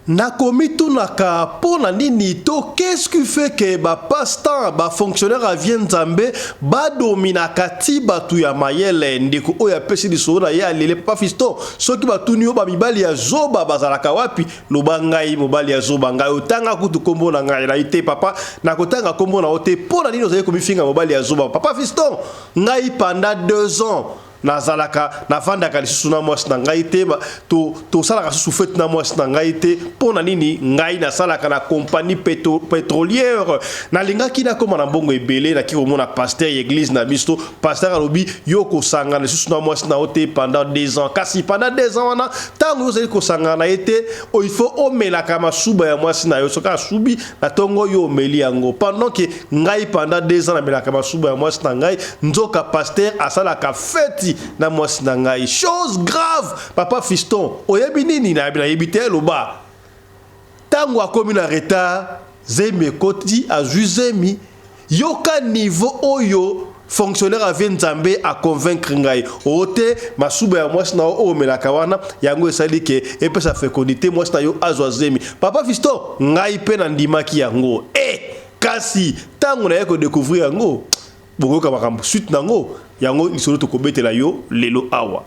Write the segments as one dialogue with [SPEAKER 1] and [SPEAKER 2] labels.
[SPEAKER 1] Nakomitunaka mpo na nini to qu'est-ce qui fait que ba passe-temps, ba fonctionnaires ya vieux Nzambe ba dominaka ti batu ya mayele. Ndeko oyo apesi lisolo na ye alele papa Fiston, soki batuni yo ba mibali ya zoba bazalaka wapi, loba ngai mobali ya zoba ngai otanga kutu kombo na ngai na te papa, nakotanga kombo na yo te mpo na nini ozali komifinga mobali ya zoba papa Fiston, ngai pendant 2 ans Nazalaka, nafandaka lisusu na mwasi na ngai te, to, tosalaka susu fete na mwasi na ngai te. Mpo na nini? Ngai nasalaka na compagnie petro, petrolière. Nalingaki nakoma na mbongo ebele, naki komona pasteur ya eglise na biso. Pasteur alobi, yo kosangana lisusu na mwasi na yo te pendant 2 ans. Kasi pendant 2 ans wana, ntango yo ozali kosangana na ye te, il faut omelaka masuba ya mwasi na yo. Soki asubi na tongo, yo omeli yango. Pendant que Ngai pendant 2 ans namelaka masuba ya mwasi na ngai, nzoka pasteur asalaka feti na mwasi na ngai. Chose grave! Papa Fiston, oyebi nini? Nayebi nayebi te, loba. Tango akomi na retard, zemi ekoti, azui zemi. Yoka niveau oyo fonctionnaire avie Nzambe a convaincre ngai. O te, masuba ya mwasi na yo oyo omelaka wana, yango esali ke epesa fecondite, mwasi na yo azwa zemi. Papa Fiston, ngai pe nandimaki yango. Eh! Kasi tango naye ko decouvrir yango, bokoyoka makambo suite nango, yango lisolo tokobetela yo lelo awa.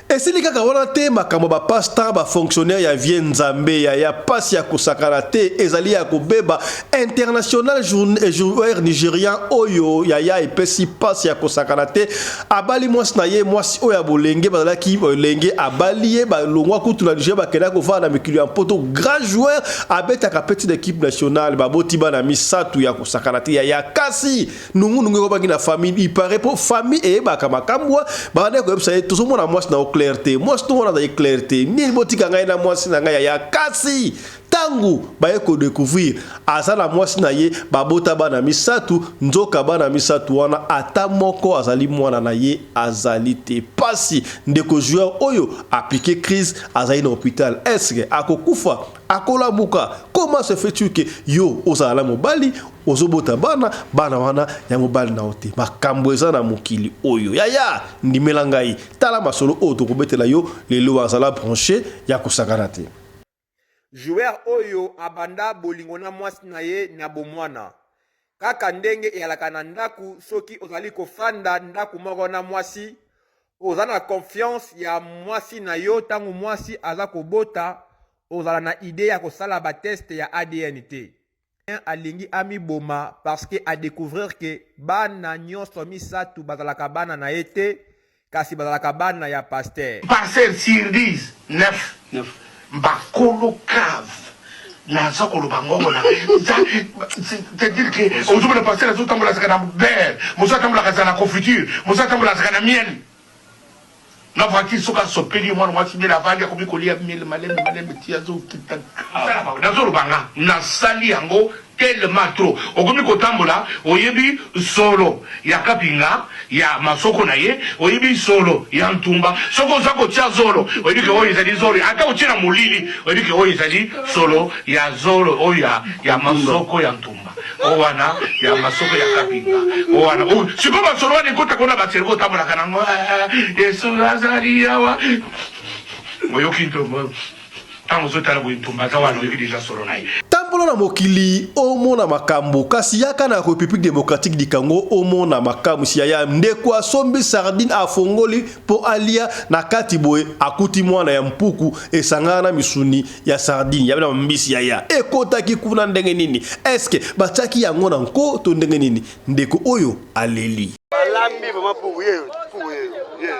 [SPEAKER 1] Esili kaka wana te, makambo ba passe-temps, ba fonctionnaires ya vieux Nzambe yaya pasi ya kosakana te, ezali ya kobeba. International joueur nigerian oyo yaya epesi pasi ya kosakana te, abali mwasi na ye, mwasi oyo ya bolenge, bazalaki bolenge, abali ye, balongwa kutu na Nigeria, bakendaki kofanda na mikili ya Mpoto. Grand joueur, abetaka pe ti na equipe nationale, baboti bana misatu ya kosakana te yaya. Kasi nungu nungu ekomaki na famille, il paraît po famille eyebaka makambo, babandaki koyebisa ye, tozomona mwasi na yo clair te, mwasi to wana azali clair te, nini botika ngai na mwasi na ngai yaya. Kasi tango baye kodécouvrir aza na mwasi na ye, babota bana misatu, nzoka bana misatu wana ata moko azali mwana na ye azali te. Pasi, ndeko joueur oyo apiqué crise, azali na hôpital. Est-ce que akokufa, akolamuka? Comment se fait-il que yo ozala na mobali, ozobota bana, bana wana ya mobali na yo te? Makambo eza na mokili oyo yaya, ndimela ngai, tala masolo oyo tokobetela yo lelo, azala branché ya kosakana te.
[SPEAKER 2] Joueur oyo abanda bolingo na mwasi na ye na bomwana. Kaka ndenge eyalaka na ndako, soki ozali kofanda ndako moko na mwasi, oza na confiance ya mwasi na yo, ntango mwasi aza kobota, ozala na idée ya kosala ba test ya ADN te. Alingi amiboma parce que a découvrir que bana nyonso misatu bazalaka bana na ye te, kasi bazalaka bana ya pasteur.
[SPEAKER 3] Pasteur sur 10 9 bakolo cave naza koloba ngongo na c'est dire que ozomona pasteur azotambola azaka na beurre, mosu atambolaka azaka na confiture, mosu atambola azaka na miel na voiture. Soki asopeli ye mwana mwasi miel, avandi, akomi kolia miel malembe malembe ti azokita. Nazoloba nga nasali yango tellement trop. Okomi kotambola, oyebi solo ya kapinga ya masoko na ye, oyebi solo ya ntumba. Soki oza kotia zolo, oyebi ke oyo ezali zolo. Ata otie na molili, oyebi ke oyo ezali solo ya zolo oyo ya masoko ya ntumba, oyo wana ya masoko ya kapinga, oyo wana. Sikoyo basolo wana ekotaka na bacerveau, otambolaka nango. Yesu azali awa, oyoki ntumba. Ntango ozotala boye, ntumba aza wana, oyoki déjà solo na ye.
[SPEAKER 1] Tambola na mokili omona makambo, kasi yaka na République démocratique du Congo omona makamwisi yaya. Ndeko asombi sardine, afongoli mpo alia, na kati boye akuti mwana ya mpuku esangana na misuni ya sardine ya na mbisi yaya. Ekotaki kuna ndenge nini? Eske batiaki yango na nko to ndenge nini? Ndeko oyo aleli.
[SPEAKER 4] Balambi vraiment pour ye, pour ye, ye.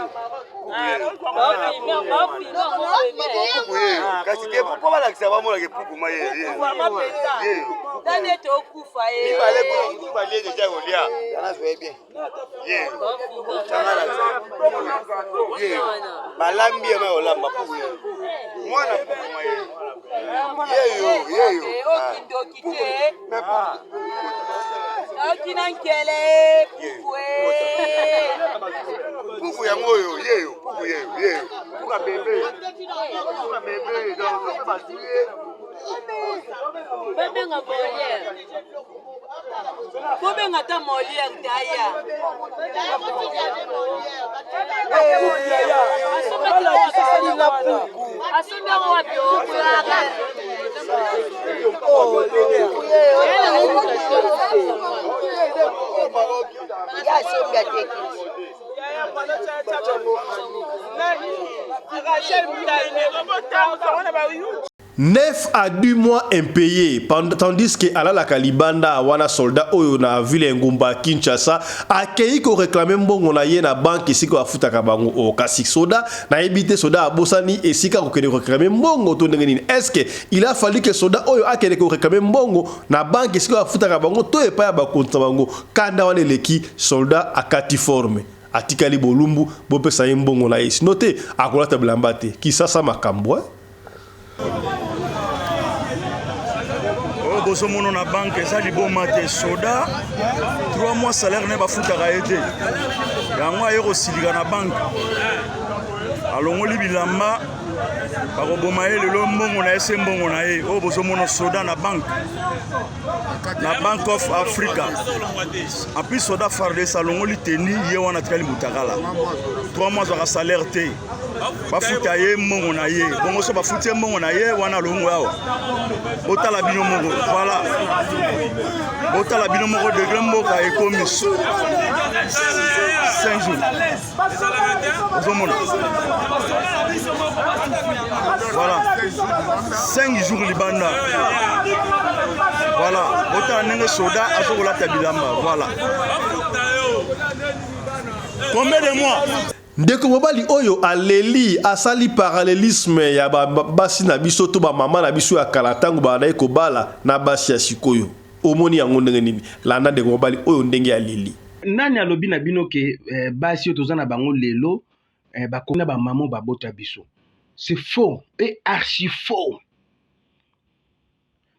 [SPEAKER 4] Puku ye, kasi te po balakisa bamonaka puku ma ye ye. Mibale kutu balie déjà kolia. Ye. Ye. Balambi ye ma kolamba puku ye. Mwana puku ma ye. Yeyo, yeyo.
[SPEAKER 5] Okina nkele puku
[SPEAKER 4] Puku yango oyo yeyo, puku yeyo, yeyo. Puka bebe. Puka bebe donc soki bazwi ye.
[SPEAKER 5] Babenga Molière. Bobenga ata Molière te aya.
[SPEAKER 1] 9 à 10 mois impayé tandis que alalaka libanda wana soldat oyo na ville ya engumba Kinshasa akei ko réclamer mbongo na ye na banque esika bafutaka bango. O kasi soda nayebi te, soda abosani esika kokende ko réclamer mbongo to ndenge nini? Est-ce que il a fallu que soda oyo akende ko réclamer mbongo na banque esika bafutaka bango to epai ya bakonzi na bango? Kanda wana eleki, soldat akati forme, atikali bolumbu. Bopesa ye mbongo na ye, sino te akolata bilamba te. Kisasa makambo, eh?
[SPEAKER 6] Oyo bozomona na banke eza liboma te. Soda 3 mois salaire naye bafutaka ye te, yango aye kosilika na banke, alongoli bilamba. Bakoboma ye lelo, mbongo na ye se mbongo na ye. Oyo bozomona soda na banke, na Bank of Africa. En plus soda FARDC alongoli teni ye wana, atikali mutakala. 3 mois azwaka salaire te, bafuta ye mbongo na ye. Bongo so bafuti ye mbongo na ye wana, alongo awa. Botala bino moko, voilà, botala bino moko degré mboka ekomi. 5 jours ozomona, voilà, 5 jours libanda. Voilà, botala ndenge soda azokolata bilamba. Voilà, combien de mois?
[SPEAKER 1] Ndeko mobali oyo aleli, asali parallélisme ya basi na biso to bamama na biso ya kala ntango bandaki kobala na basi ya sikoyo. Omoni yango ndenge nini? Landa ndeko mobali oyo ndenge aleli.
[SPEAKER 7] Nani alobi na bino ke basi oyo toza na bango lelo bakomi na bamama babota biso? C'est faux et archi faux.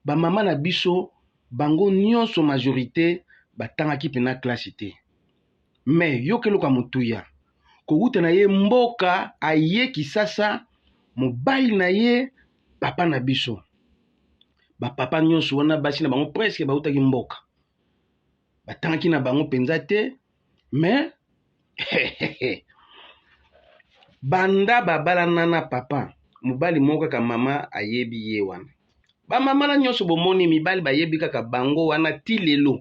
[SPEAKER 7] Bamama na biso bango nyonso, majorité batangaki mpena classe te. Mais yoka eloko ya motuya: kowuta na ye mboka, aye Kisasa, mobali na ye papa na biso, bapapa nyonso wana, basi na bango presque bautaki mboka, batangaki na bango mpenza te. Mais banda babalana na papa, mobali moko kaka mama ayebi ye wana. Bamama na nyonso bomoni, mibali bayebi kaka bango wana ti lelo.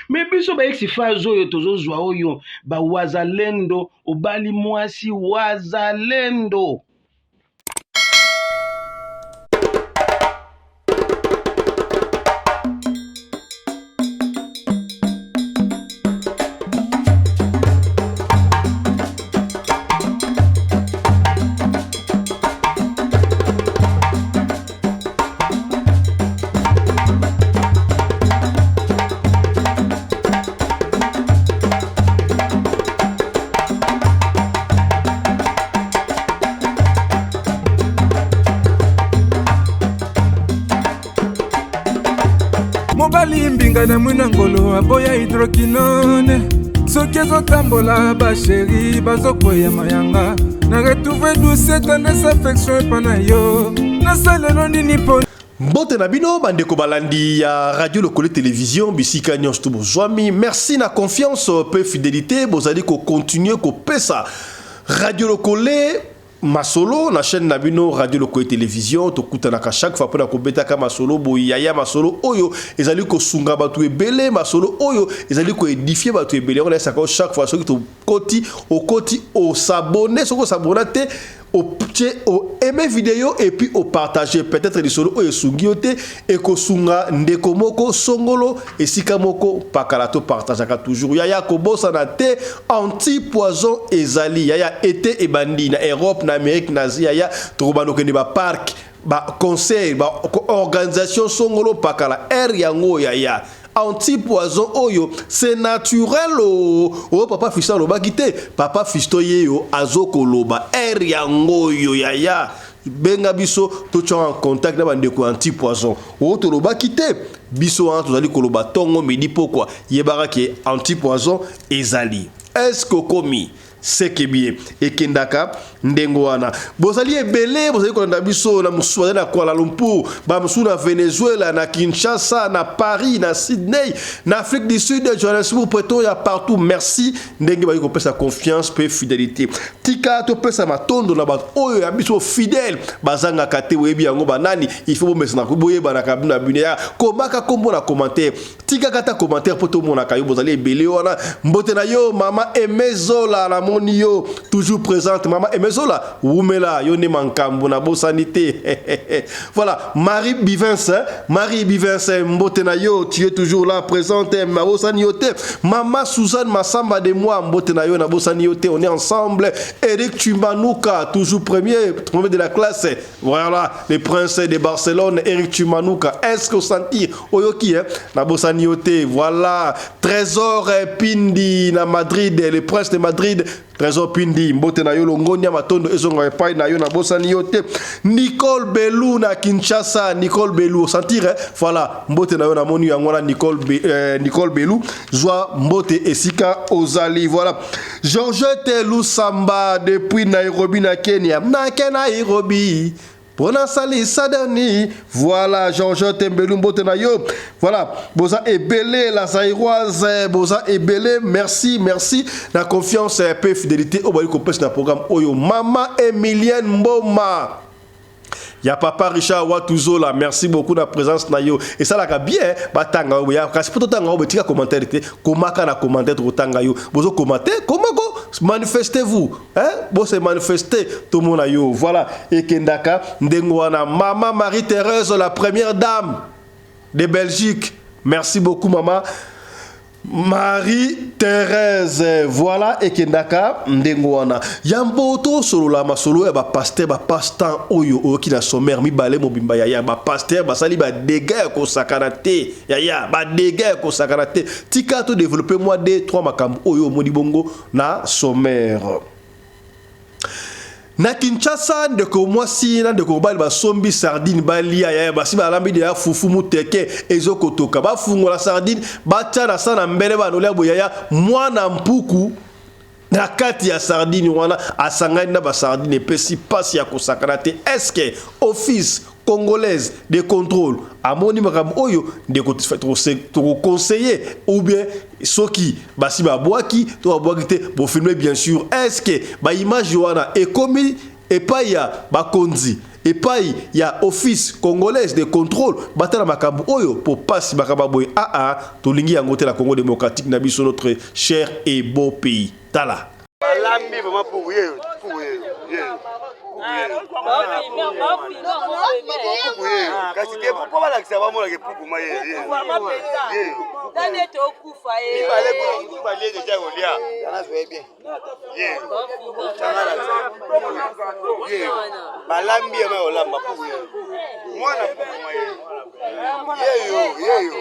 [SPEAKER 7] Mais biso ba ex-FAZ oyo tozozwa oyo bawazalendo, obali mwasi wazalendo.
[SPEAKER 8] Mobali mbinga na mwina ngolo aboya hydroquinone, soki ezotambola basheri bazokweya mayanga. Na retrouve douce tendresse, affection epa na yo. Nasalelo nini mpo
[SPEAKER 1] Mbote na bino bandeko balandi ya Radio Lokole Télévision bisika nyonso to bozwami. Merci na confiance pe fidélité bozali ko continuer kopesa Radio Lokole masolo na chaîne na bino Radio Lokole Télévision. Tokutanaka chaque fois mpona kobetaka masolo boye, yaya, masolo oyo ezali kosunga bato ebele, masolo oyo ezali koédifier bato ebele. Yango nayesaka chaque fois, soki tokoti, okoti, os'abonner. Soki os'abonner te, otie oaime vidéo et puis opartage. Peut-être lisolo oyo esungi yo te, ekosunga ndeko moko songolo esika moko pakala. Topartageaka toujours, yaya. Kobosana te, anti poison ezali, yaya. Ete ebandi na Europe, na Amérique, na Asie, yaya. Tokobanda okende bapark, baconcert, baorganisation songolo pakala aire yango, yaya. Anti poison oyo c'est naturel. O oyo papa Fiston alobaki te, papa Fiston ye yo azokoloba aire yango oyo, yaya. Benga biso, totia en contact na bandeko ya anti poison oyo tolobaki te. Biso wana tozali koloba ntongo, midi, pokwa. Yebaka ke anti poison ezali. Est ce que okomi? Seke bien ekendaka ndenge wana. Bozali ebele bozali kolanda biso na mosusu bazali na Kuala Lumpur, ba mosusu na Venezuela, na Kinshasa, na Paris, na Sydney, na Afrique du Sud, Johannesburg, Pretoria, partout. Merci ndenge bazali kopesa confiance pe fidelité. Tika topesa matondo na bato oyo ya biso fidèle bazangaka te, boyebi yango banani, il faut bomesana boyebanaka bino na bino ya komaka kombo na commentaire. Tikaka ata commentaire mpo tomonaka yo, bozali ebele wana. Mbote na yo mama Emezola, namoni yo toujours présente mama Emezola, wumela yo nde mankambo nabosani te. Voilà, Marie Bivens, Marie Bivens, mbote na yo, tu es toujours là présente, nabosani yo te. Mama Suzanne Massamba de moi, mbote na yo, nabosani yo te, on est ensemble. Eric Chimanuka, toujours premier, premier de la classe. Voilà, le prince de Barcelone, Eric Chimanuka. Est-ce que senti oyoki hein? Nabosani yo te. Voilà, Trésor Pindi na Madrid, le prince de Madrid, Trésor Pindi, mbote na yo longonia matondo ezonga epai na yo nabosani yo te. Nicole Belou na Kinshasa, Nicole Belou, sentir hein? Voilà, mbote na yo namoni yango wana Nicole Be, Nicole Belou, zwa mbote esika ozali. Voilà. Georgette Lusamba depuis Nairobi na Kenya. Na ke Nairobi. Pona salisa dani. Voilà Georgette Mbelu mbote na yo. Voilà, boza ebele la Zaïroise, boza ebele. Merci, merci. Na confiance pe fidélité au bali kopesa na programme oyo. Mama Emilienne Mboma. Ya papa Richard Watuzola, merci beaucoup na présence na yo. Et ça la bien, batanga yo ya kasi poto tanga yo tika commentaire te, komaka na commentaire tanga yo. Bozo commenter, komako manifestez-vous, hein? Bo se manifester tout le monde yo. Voilà, ekendaka ndengo wana maman Marie-Thérèse la première dame de Belgique. Merci beaucoup maman Marie-Thérèse. Voilà ekendaka ndengo wana. Yambo to solola masolo ya ba pasteur ba pasteur oyo oyoki na sommaire mibale mobimba ya ya ba pasteur basali ba dégâts ya kosakana te. Ya ya ba dégâts ya kosakana te. Tika to développer moi 2 3 makambo oyo omoni bongo na sommaire. Na Kinshasa ndeko mwasi na ndeko mobali basombi sardine balia ya basi balambi ya fufu muteke ezokotoka bafungola sardine batia na sa na mbele banolia boyaya mwana mpuku na kati ya sardine wana asangani na basardine epesi pasi ya kosakana te. Est-ce que office congolaise de contrôle amoni makambo oyo ndeko tokoconseiller ou bien soki basi babwaki to babwaki te bofilme bien sûr. Est-ce que baimage wana ekomi epai ya bakonzi epai ya office congolaise de contrôle batala makambo oyo po pasi makambo boye aa tolingi yango te la Congo démocratique na biso, notre cher et beau pays. Tala
[SPEAKER 4] balambi vraiment pour ye, pour ye, ye puku ye, kasi te mpo balakisa bamonaka puku ma ye ye mibale kutu balie deja kolia ye ye balambi ye ma kolamba puku ye mwana puku ma ye yeyo yeyo.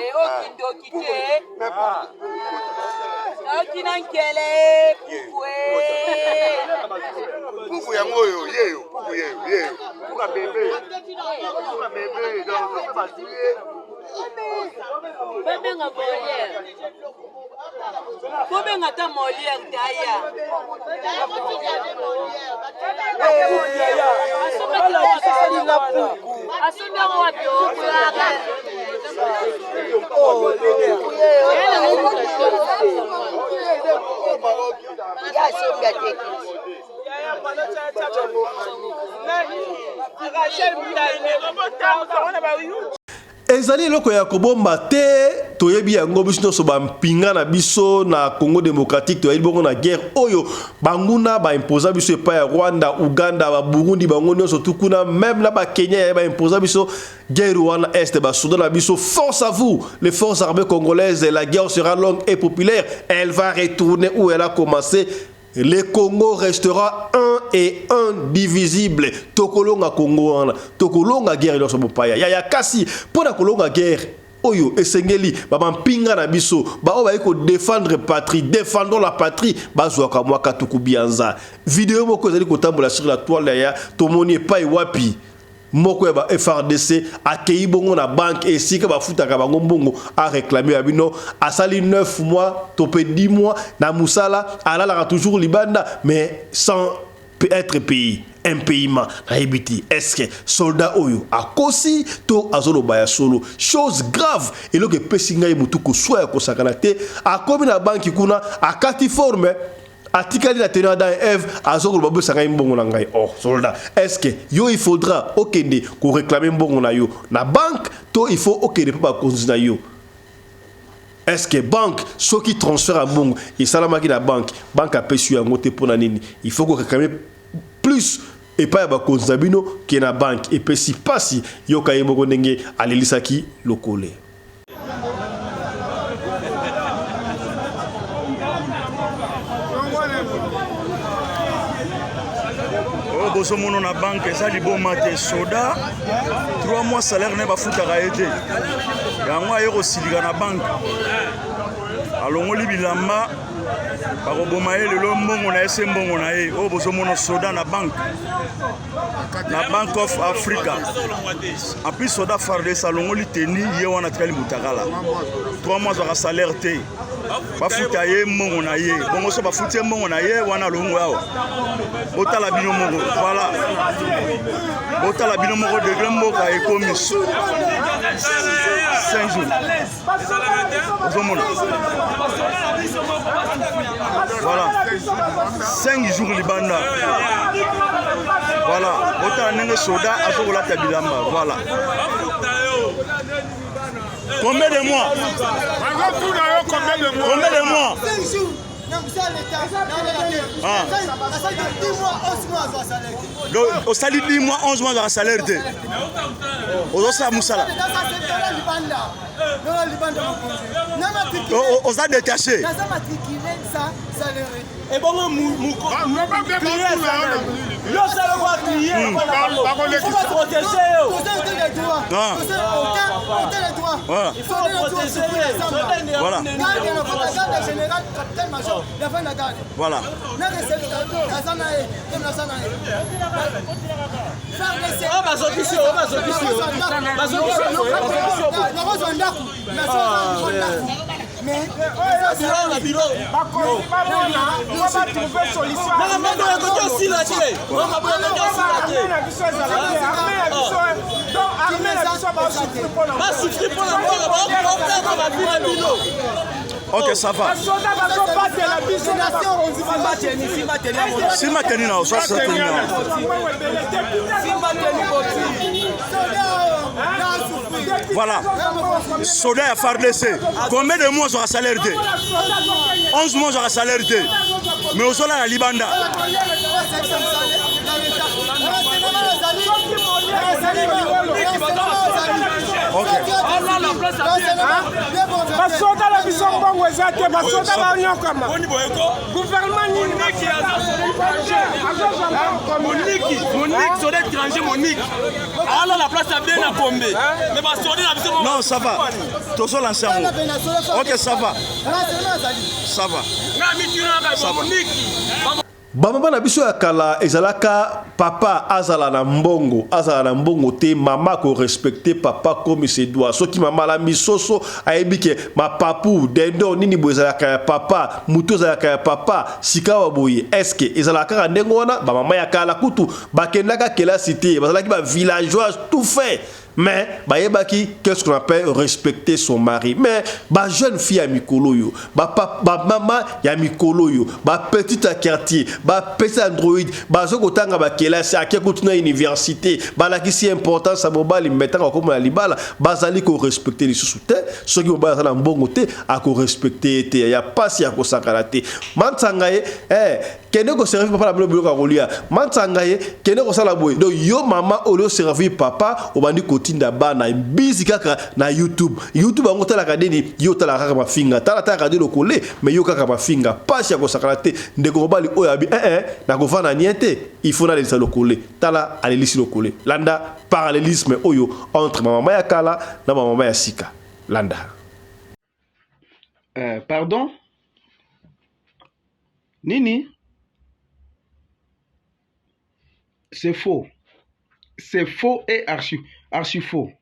[SPEAKER 4] Puku yango oyo yeyo puku yeyo yeyo puka bebe puka bebe donc soki bazwi ye.
[SPEAKER 5] Babenga Molière, bobenga ata Molière te aya. Asombi yango wapi?
[SPEAKER 1] Ezali eloko ya kobomba te, toyebi yango biso nyonso bampinga na biso na Congo démocratique, toyebi bongo na guerre oyo banguna baimposa biso epai ya Rwanda, Uganda, baburundi, bango nyonso tu kuna, même na bakenya ya baimposa biso guerre wana est basoda na biso. Force à vous les forces armées congolaises, la guerre sera longue et populaire, elle va retourner où elle a commencé. Le Congo restera un et indivisible. Tokolonga Congo wana, tokolonga guerre nyonso bopaya. Ya ya kasi mpona kolonga guerre oyo esengeli bamampinga na biso baoyo bayi kodéfendre patrie, défendons la patrie, bazwaka mwa katuku bianza. Video moko ezali kotambola sur la toile ya tomoni epai wapi. Moko ya ba FARDC akeyi bongo na banque esika bafutaka bango mbongo a reclamer ya bino asali 9 mois to pe 10 mois na musala alalaka toujours libanda mais sans être payé impayement nayebi te est-ce que soldat oyo akosi to azoloba ya solo chose grave eloko epesi ngai motu koswa ya kosakana te akomi na banki kuna akati forme atikali na tenue Adam et Ève azokoloba bopesa ngai mbongo na ngai oh soldat est ce que yo il faudra okende ko réclamer mbongo na yo na banque to il faut okende mpe bakonzi na yo est ce que banque soki transfert ya mbongo esalamaki na banque banque apesi yo yango te mpo na nini il faut ko réclamer plus epai ya bakonzi na bino ke na banque epesi mpasi yoka ye moko ndenge alelisaki lokole
[SPEAKER 6] oyo bozomono na banke eza liboma te soda 3 mois salaire naye bafutaka ye te yango aye kosilika na banke alongoli bilamba bakoboma ye lelo mbongo na ye se mbongo na ye oyo bozomona soda na banke na Bank of Africa. En plus soda FARDC alongoli teni ye wana atikali mutakala. 3 mois azwaka salaire te. Bafuta ye mbongo na ye. Bongo so bafuti ye mbongo na ye wana alongo awa. Botala bino moko. Voilà. Botala bino moko degré mboka ekomi. 5 jours. Ozomona. Voilà. 5 jours libanda. Voilà. Botala ndenge soda azokolata bilamba. Voilà. Combien de mois Combien de mois Ah. Donc, osali 10 mois 11 mois azwaka salaire te ozosala mosala oza détaché
[SPEAKER 9] ebongo
[SPEAKER 6] Voilà. Voilà. Ok, ça va. Simba teni na osa sa teni na. Voilà. Soda ya FARDC. Combien de mois aura salaire te 11 mois aura salaire te. Mais ozola na libanda.
[SPEAKER 9] Basoda na biso mbongo eza te, basoda banyokama. Gouvernement nini
[SPEAKER 10] Monique, soda étranger Monique. Ala la place ya bien na Kombe. Mais ba soda na biso
[SPEAKER 6] Non, ça va. Tozo lancer yango. OK, ça va. Ça va.
[SPEAKER 10] Na mitunaka Monique.
[SPEAKER 1] Ba mama na biso ya kala ezalaka papa azala na mbongo azala na mbongo te mama ako respecter papa comme il se doit soki mama alambi soso ayebi ke mapapu dindon nini boye ezalaka ya papa mutu ezalaka ya papa sikawa boye est ce que ezalaka kaka ndenge wana ba mama ya kala kutu bakendaka kelasi te bazalaki ba villageoise tout fait Mais bayebaki qu'est-ce qu'on appelle respecter son mari. Mais ba jeune fille ya mikolo yo, ba papa, ba mama ya mikolo yo, ba petite ya quartier, ba petite android, bazo kotanga ba kelasi, ake kutu na université, balakisi importance ya mobali, mais tango akoma na libala, bazali ko respecter lisusu te. Soki mobali aza na mbongo te, ako respecter ye te. Ya pasi ya kosakana te. Mansanga ye, eh, Kende ko servir papa na bino biloko ya kolia. Mansanga ye, kende kosala boye. Donc yo mama au lieu servir papa, obandi kotinda bana busy kaka na YouTube. YouTube yango otalaka nini? Yo otalaka kaka mafinga. Tala tala radio lokole, mais yo kaka mafinga. Pasi ya kosakana te. Ndeko mobali oyo abi eh eh, nakofanda nie te. Il faut nalelisa lokole. Tala alelisi lokole. Landa parallelisme oyo entre ba mama ya kala na ba mama ya sika. Landa.
[SPEAKER 7] Pardon? Nini? C'est faux. C'est faux et archi, archi faux.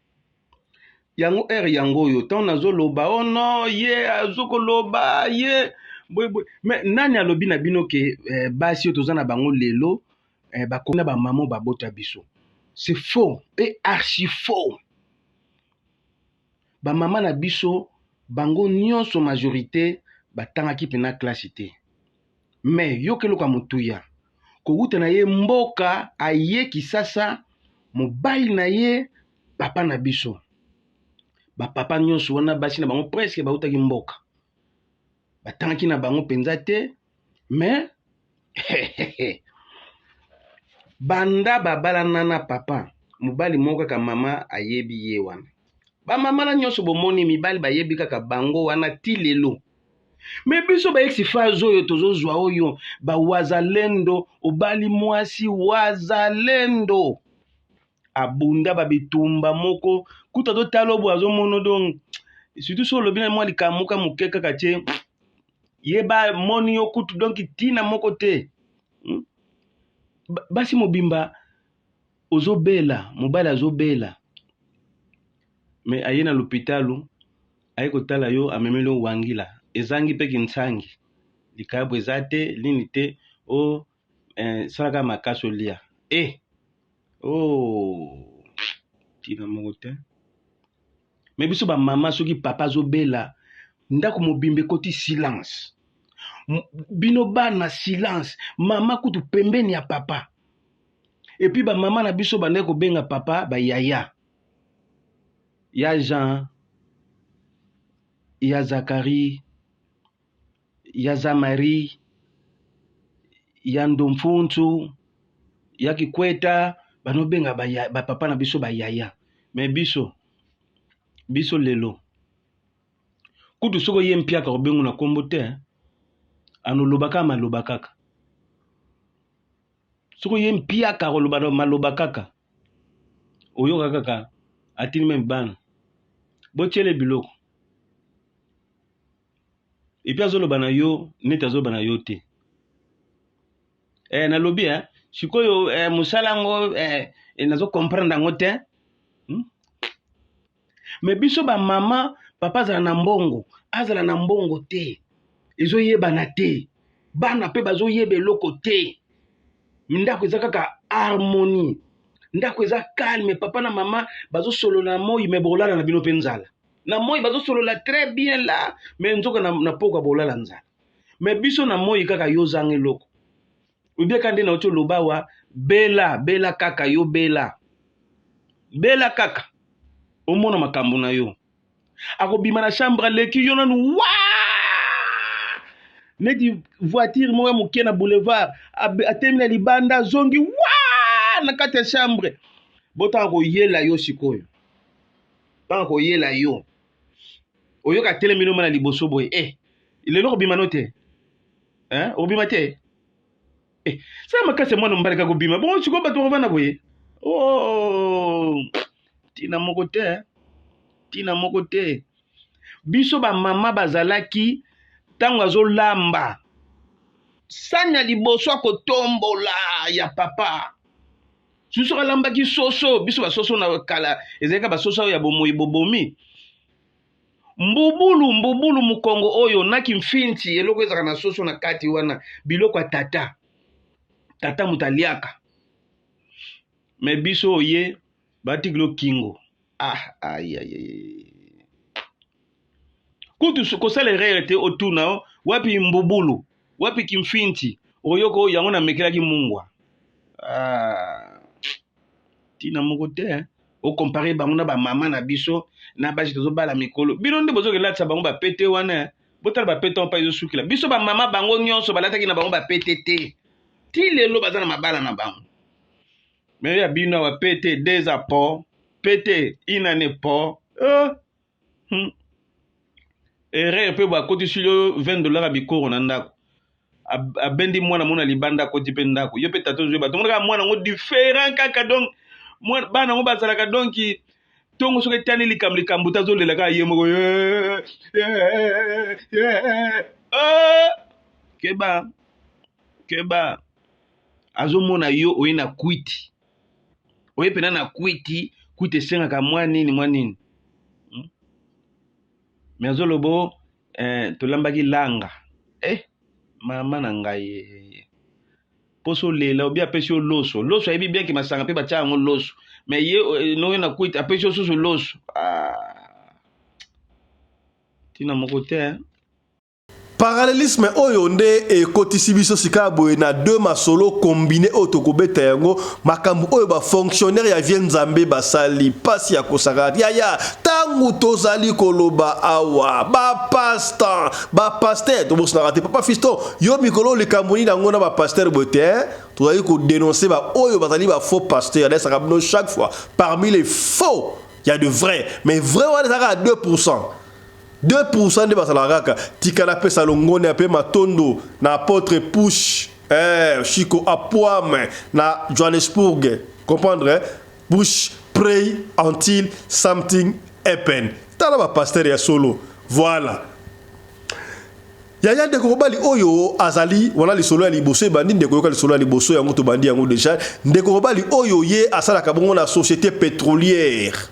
[SPEAKER 7] Yango heure yango oyo ntango nazoloba oh non ye azokoloba ye boye boye mais nani alobi na bino ke eh, basi oyo toza na bango lelo eh, bakomi na bamama babota biso? C'est faux et archi faux. Bamama na biso bango nyonso majorité batangaki mpena classe te. Mais yoka eloko ya motuya, kowuta na ye mboka aye Kisasa, mobali na ye papa na biso, ba papa nyonso wana basi na bango presque bawutaki mboka, batangaki na bango mpenza te, mais banda babalana na papa mobali moko kaka mama ayebi ye wana. Bamama na nyonso bomoni mibali bayebi kaka bango wana ti lelo. Me biso ba ex phase oyo tozozwa oyo ba wazalendo, obali mwasi wazalendo abunda ba bitumba moko kuta totala obo azomono donc surtout so olobi na mwa likambo moko moke kaka tie ye ba moni yo kutu donc ntina moko te. Basi mobimba ozobela, mobali azobela me aye na lopitalo aye kotala yo, amemeli yo wangila ezangi mpe kinsangi, likayabu eza te nini te o eh, salaka makasi olia eh oh ntina moko te. Me biso bamama soki papa azobela ndako mobimba ekoti silence, bino bana silence, mama kutu pembeni ya papa. Epuis bamama na biso bandaki kobenga papa bayaya ya Jean, ya Zacharie, ya Zamari, ya Ndomfuntu, ya Kikweta, banobenga ba papa na biso bayaya. Me biso biso lelo kutu soki oye mpiaka kobengo na kombo te, anoloba kaka maloba kaka. Soki oye mpiaka koloba maloba kaka, oyoka kaka atindi meme bana botiele biloko, epuis azoloba na yo neti azoloba na yo te. Nalobi sikoyo mosala yango nazo comprendre yango te. Me biso ba mama, papa azala na mbongo, azala na mbongo te, ezoyebana te, bana pe bazoyeba eloko te, ndako eza kaka harmonie, ndako eza calme, papa na mama bazosolola na moi, me bolala na bino pe nzala na moi, bazosolola très bien là, me nzoka na pokwa bolala nzala. Me biso na moi kaka yo zanga eloko, obiaka nde na oti oloba wa bela bela kaka yo bela bela kaka omona makambo na yo. Akobima na chambre aleki yo nanu wa neti voiture moko ya moke na boulevard, atemi na libanda azongi wa na kati ya chambre, botanga koyela yo sikoyo, tanga koyela yo, oyoka telemi no mana liboso boye, lelo kobima no te, okobima te, sala makasi ya mwana mobali kaka kobima bongo sikoyo bato bakovanda boye, oh tina moko te, tina moko te. Biso bamama bazalaki ntango azolamba sani ya liboso akotombola ya papa, susu alambaki soso, biso basoso na kala ezalaki basoso oyo ya bomoi bobomi mbubulu mbubulu mokongo oyo na kimfinti, eloko ezalaka na soso na kati wana, biloko ya tata tata moto aliaka. Me biso oye batikilo kingo, ah, ai, ai, ai. Kutu kosala erreur te, otuna wapi mbubulu wapi kimfinti, oyoka oyo yango namekelaki mungwa, tina moko te. Okompare bango na bamama na biso na basi tozobala mikolo, bino nde bozokelatisa bango bapete wana, botala bapete wana mpa ezosukila biso. Bamama bango nyonso balataki na bango bapete te, ti lelo baza na mabala na bango. Me ya bino awa pete 2 ans po pete inane po Erreur mpe bakotisi yo 20 $ ya bikoro na ndako, abendi mwana mona libanda, akoti mpe ndako yo mpe tata ozwi bato monaka mwana yango différent kaka. Donc bana yango bazalaka donc ntongo soki etani likambo likambo te, azolela kaka ye moko. Keba keba, azomona yo oye na kwiti. Oye pena na kwiti, kwiti esengaka mwa nini mwa nini. Mais azolobo eh, tolambaki langa. Eh, mama na ngai eh. Poso lela obi apesi yo loso. Loso ayebi bien ke masanga pe batia yango loso. Mais ye eh, noyo na kwiti apesi yo susu loso. Ah. Tina moko te. Hein?
[SPEAKER 1] Parallelisme oyo nde ekotisi biso sika boye na deux masolo combine oyo tokobeta yango makambo oyo ba fonctionnaire ya vie Nzambe basali pasi ya kosaka yaya tangu tozali koloba awa ba pasteur ba pasteur tobosanaka te papa fiston yo mikolo likambo nini yango na ba pasteur boye te hein? Tozali ko denoncer ba oyo bazali ba faux pasteur nayesaka bino chaque fois parmi les faux il y a de vrai mais vrai wana ezalaka 2%. 2% nde bazalaka kaka. Tika napesa longonya mpe matondo na apotre Push eh, Chico Apuame na Johannesburg. Comprendre eh? Push pray until something happen. Tala ba pasteur ya solo. Voilà. Yaya ndeko mobali oyo azali wana lisolo ya liboso ebandi ndeko yoka lisolo ya liboso yango tobandi yango deja ndeko mobali oyo ye asalaka bongo na société pétrolière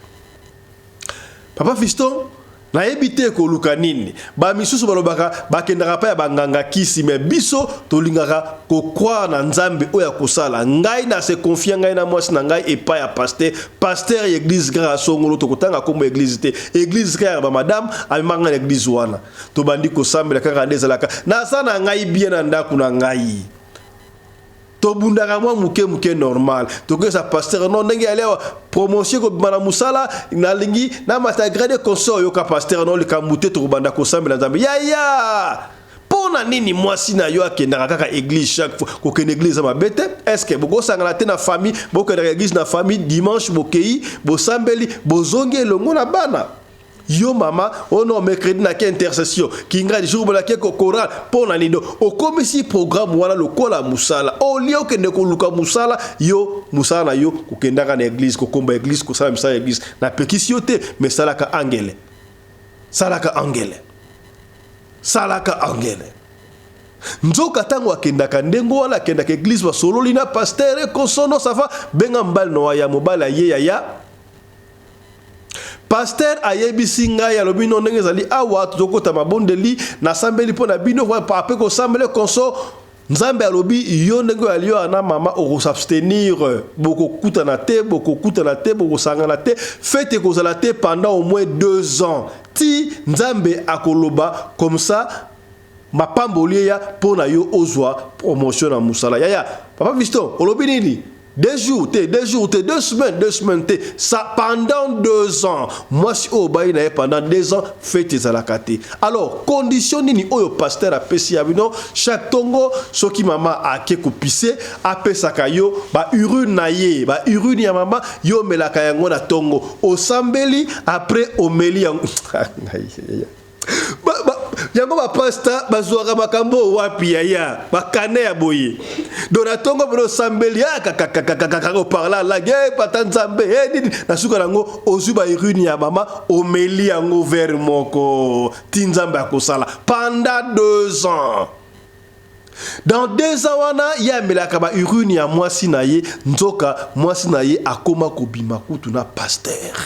[SPEAKER 1] Papa Fiston, nayebi te koluka nini. Ba misusu balobaka bakendaka pa ya ba nganga kisi mais biso tolingaka ko croire na Nzambe oyo akosala. Ngai na se confier ngai na mwasi na ngai epai ya pasteur, pasteur ya eglise kaka songolo tokotanga kombo ya eglise te. Eglise kaka ya ba madame amemaka ngai na eglise wana. Tobandi kosambela kaka nde ezalaka. Naza na ngai bien na ndako na ngai. Tobundaka mwa muke muke normal. Tokesa pasteur non ndenge ya lewa promotion kobima na musala nalingi na mata grade consort yoka pasteur non likambo te tokobanda kosambela Nzambe. Yaya! Mpo na nini mwasi na yo akendaka kaka eglise chaque fois? Kokende eglise eza mabe te. Est-ce que bokosangana te na famille, bokendaka eglise na famille dimanche bokei, bosambeli, bozongi elongo na bana? Yo mama, oh non, mercredi na ke intercession, kinga jour bola ke ko choral, pona nini donc okomisi programme wana lokola musala. Au lieu okende koluka musala, yo musala na yo kokendaka na église, kokomba église, kosala misala ya église. Na pekisi yo te, mais salaka angele. Salaka angele. Salaka angele. Nzoka tango akendaka ndenge wana akendaka église basololi na pasteur konsono ça va benga mobali no aya mobali aye yaya Pasteur ayebisi ngai alobi no ndenge ezali awa tozokota mabondeli nasambeli mpo na bino ape kosambele konso Nzambe alobi yo ndenge oyali yo na mama okosabstenir bokokutana te bokokutana te bokosangana te fete ekozala te pendant au moins 2 ans ti Nzambe akoloba comme ça mapamboli eya mpo na yo ozwa promotion na mosala yaya papa Fiston olobi nini Deux jours te, deux jours te, deux semaines, deux semaines te. Ça pendant 2 ans. Mwasi oyo obayi na ye pendant 2 ans, fete ezalaka te. Alors, condition nini oyo pasteur apesi ya bino chaque tongo soki mama ake kopise, apesaka yo ba urine na ye, ba urine ya mama, yo omelaka yango na tongo. Osambeli après omeli yango. Ba, ba, yango bapasta bazwaka makambo oyo wapi yaya bakane ya boye do na ntongo mpona osambeli ah, kakakakakaka oparla langue e pata nzambe e nini na suka na yango ozwi baurine ya mama omeli yango vere moko ti nzambe akosala pendant 2 ans dans 2 ans wana ye amelaka ba urine ya mwasi na ye nzoka mwasi na ye akoma kobima kutu na pasteur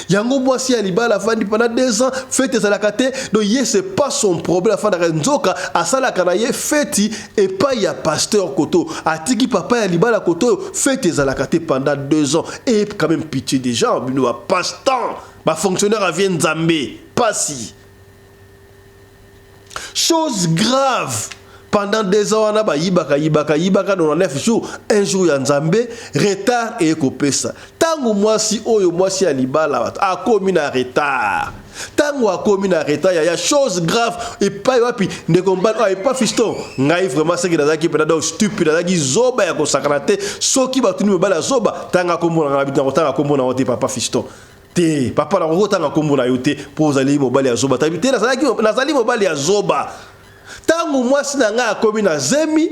[SPEAKER 1] Yango mwasi ya libala afandi pendant 2 ans fete ezalaka te donc ye c'est pas son problème afandaka nzoka asalaka na ye feti epai ya pasteur koto atiki papa ya libala koto oyo fete ezalaka te pendant 2 ans et quand même pitié des gens bino ba passe-temps ba fonctionnaire avie nzambe pasi Chose grave pendant 2 ans wana bayibaka yibaka yibaka 99 jours un jour ya nzambe retard eye kopesa ntango mwasi oyo mwasi ya libala bato akomi na retard ntango akomi na retard yaya chose grave epai wapi ndeko mobali oyo epa fiston ngai vraiment seki nazalaki mpena donc stupide nazalaki zoba ya kosakana te soki batuni mobali ya zoba tanga kombo na ngai nakotanga kombo na yo te papa fiston Te papa nakoki kotanga nkombo na yo te mpo ozali mobali ya zoba. Te nazalaki nazali mobali ya zoba. Ntango mwasi na ngai akomi na zemi,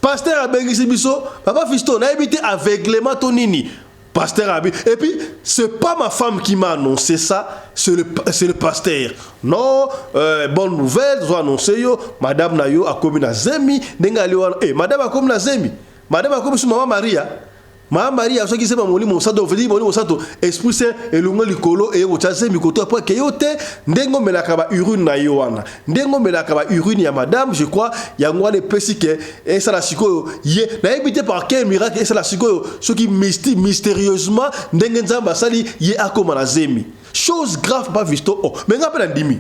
[SPEAKER 1] pasteur abengisi biso, papa Fiston, nayebi te aveuglement to nini. Pasteur abi et puis c'est pas ma femme qui m'a annoncé ça, c'est le pasteur. Non, bonne nouvelle, zo annoncer yo, madame na yo akomi na zemi, ndenge ali wana, eh madame akomi na zemi. Madame akomi su mama Maria. Mama Maria azwaki zemi ya Molimo Mosantu, donc veut dire Molimo Mosantu, Esprit Saint elongwe likolo eye kotya zemi koto après ke yo te ndenge omelaka ba urine na yo wana, ndenge omelaka ba urine ya madame, je crois yango wana epesi ke esala sikoyo ye nayebi te par quel miracle esala sikoyo soki mysti mysterieusement ndenge Nzambe asali ye akoma na zemi. Chose grave pa Visto oh, mais nga pe nandimi.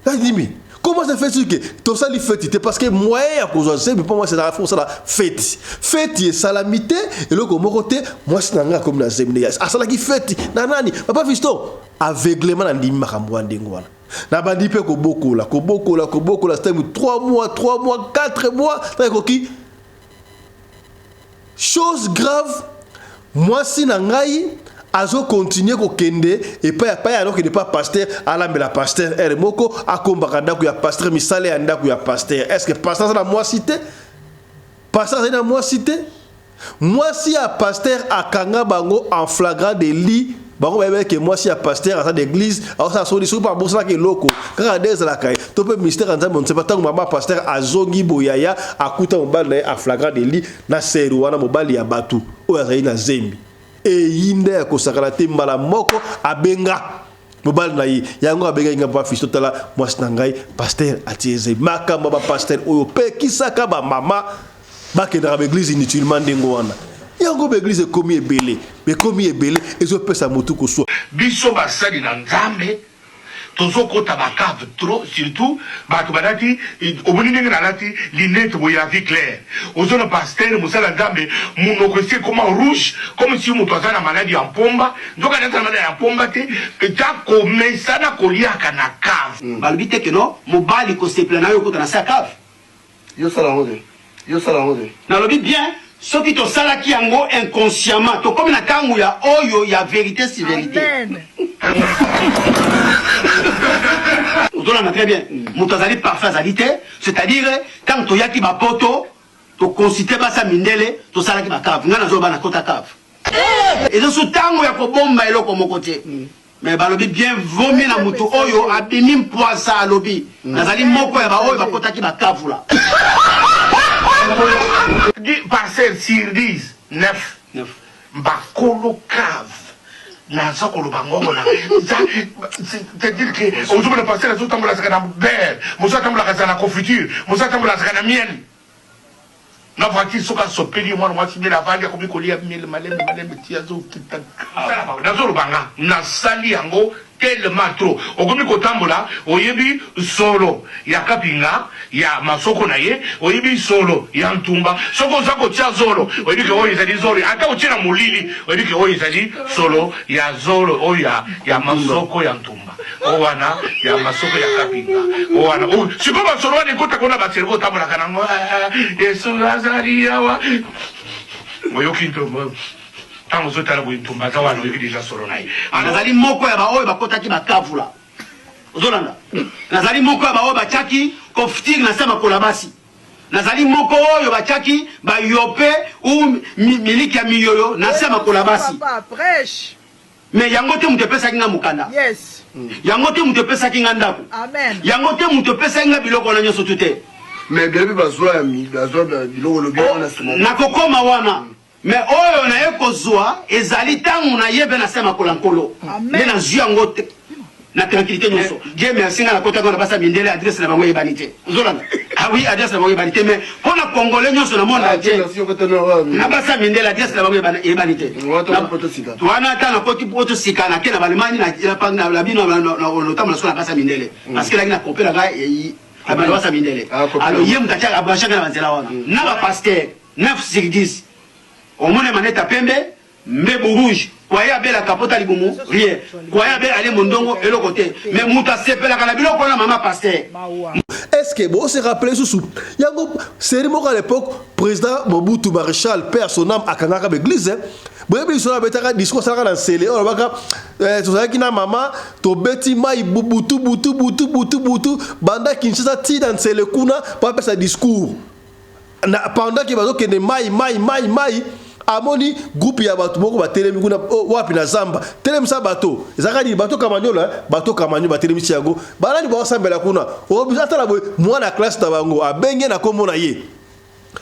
[SPEAKER 1] Nandimi. Comment ça fait que tosali feti te parce que moyen ya kozwa zemi mpo mwasi ezalaka fo kosala feti. Feti esalami te, eloko moko te, mwasi na ngai akomi na zemi nde asalaki feti na nani? Papa Fiston, aveuglement nandimi makambo wana ndenge wana. Nabandi mpe kobokola, kobokola, kobokola, c'était 3 mois, 3 mois, 4 mois, ntango ekoki Chose grave, mwasi na ngai azo continuer kokende epai ya pai alokende pa pasteur alambela pasteur heure moko akombaka ndako ya pasteur misala ya ndako ya pasteur. Est-ce que pasteur aza na mwasi te? Pasteur azali na mwasi te? Mwasi ya pasteur akanga bango en flagrant délit bango bayebaki ke mwasi ya pasteur aza na eglise aosala soni soki mpe abosanaka eloko kaka nde ezalaka ye to mpe mystère ya nzambe onsepa ntango mama pasteur azongi boyaya akuta mobali na ye en flagrant délit na seri wana mobali ya bato oyo azali na zembi eyinda ya kosakana te mbala moko abenga mobali na ye yango abengaki ngai papa fisto tala mwasi na ngai pasteur atie zemi makambo ya bapasteur oyo pekisaka bamama bakendaka baeglise inutilement ndenge wana yango baeglise ekomi ebele ekomi ebele ezopesa motu koswa
[SPEAKER 3] biso basali na nzambe tozokota ba cave trop surtout bato balati omoni ndenge nalati lunette boye ya vie claire ozona pasteur mosala nzambe monoko esi ekoma rouge comme si moto aza na maladi ya mpomba nzoka aza na maladi ya mpomba te ta komesana koliaka na cave
[SPEAKER 11] mm. balobi te keno mobali kosepela na yo okota na se ya cave
[SPEAKER 4] Yo sala yango te. Yo sala yango te.
[SPEAKER 11] Nalobi bien soki tosalaki yango inconsciemment tokomi na tango ya oyo ya verite si verite. Ozolanda très bien moto azali parfait azali te c'est-à-dire tango toyaki ba poto to consulter basi ya mindele tosalaki ba cave ngai nazoba na kota cave eza su tango ya kobomba eloko moko te. Mais balobi bien vaut mieux na mutu oyo abimi mpwasa alobi nazali moko ya baoyo bakotaki bakavula.
[SPEAKER 3] Parcelle sur 10 9 bakolo cave naza koloba ngongo na c'est-à-dire que ozomona parcelle azotambola saka na beurre mosu atambolaka saka na confiture mosu atambolaka saka na miel Na voiture soki asopeli ye mwana mwasi miel avandi akomi kolia miel malembe malembe ti azokita nazoloba nga nasali yango tellement trop okomi kotambola oyebi solo ya kapinga ya masoko na ye oyebi solo ya ntumba soki oza kotia zolo oyebi ke oyo ezali zolo ata otie na molili oyebi ke oyo ezali solo ya zolo oyo ya, ya masoko ya ntumba O wana ya masoko ya kapinga o wana o sikoyo masolo wana ekotaka na bacerveau otambolaka nango eh, yesu azali awa oyoki ntombo ntango ozotala boye ntumba aza wana oyoki deja solo na ye
[SPEAKER 11] nazali moko ya baoyo bakotaki bakavula ozolanda nazali moko ya baoyo batiaki confiture na se makolo ya basi nazali moko oyo batiaki bayope ou miliki ya miyoyo na se makolo ya basi Mais yango te moto epesaki nga mokanda.
[SPEAKER 12] Yes.
[SPEAKER 11] Yango te moto epesaki nga ndako.
[SPEAKER 12] Amen.
[SPEAKER 11] Yango te moto epesaki nga biloko wana nyonso tu te.
[SPEAKER 4] Mais bien mpe bazwa ya bazwa biloko olobi
[SPEAKER 11] oh,
[SPEAKER 4] wana nsima.
[SPEAKER 11] Nakokoma wana. Mais oyo naye kozwa ezali ntango naye mpe na se makolo ya Nkolo. Nde nazwi yango te. na tranquillité nyonso Dieu merci nga nakotaki wana basa mindele adresse na bango eyebani te ozolanda ah oui adresse na bango eyebani te mais mpo na congolais nyonso na monde entier na basa mindele adresse na bango eyebani te wana ata nakoti poto sika nake na balemani na bino notambola sikoyo na basa mindele parce que elaki na kopela ngai na basa mindele alors ye moto atiaka abranchaka na banzela wana na bapaster 9 sur 10 omona maneta pembe Mbebu rouge kwaye abelaka pota libumu rien kwaye abe ale mondongo eloko te mais mutu asepelaka na biloko wana mama pasteur.
[SPEAKER 1] Est ce que bo se rappeler susu yango série moko à l'époque président Mobutu maréchal père son âme akangaka ba église boyebi lisolo abetaka discours asalaka na nsele oyo alobaka eh, tozalaki na mama tobeti mai butu butu butu butu butu banda Kinshasa ti na nsele kuna po apesa discours na pendant que bazokende mai mai mai mai amoni groupe ya bato moko batelemi kuna oh, wapi na zamba telemisa bato ezalaka nini bato kamanyola eh? bato kamanyola batelemisi yango banani baosambela kuna oh, atala boye mwana classe na bango abenge na kombo na ye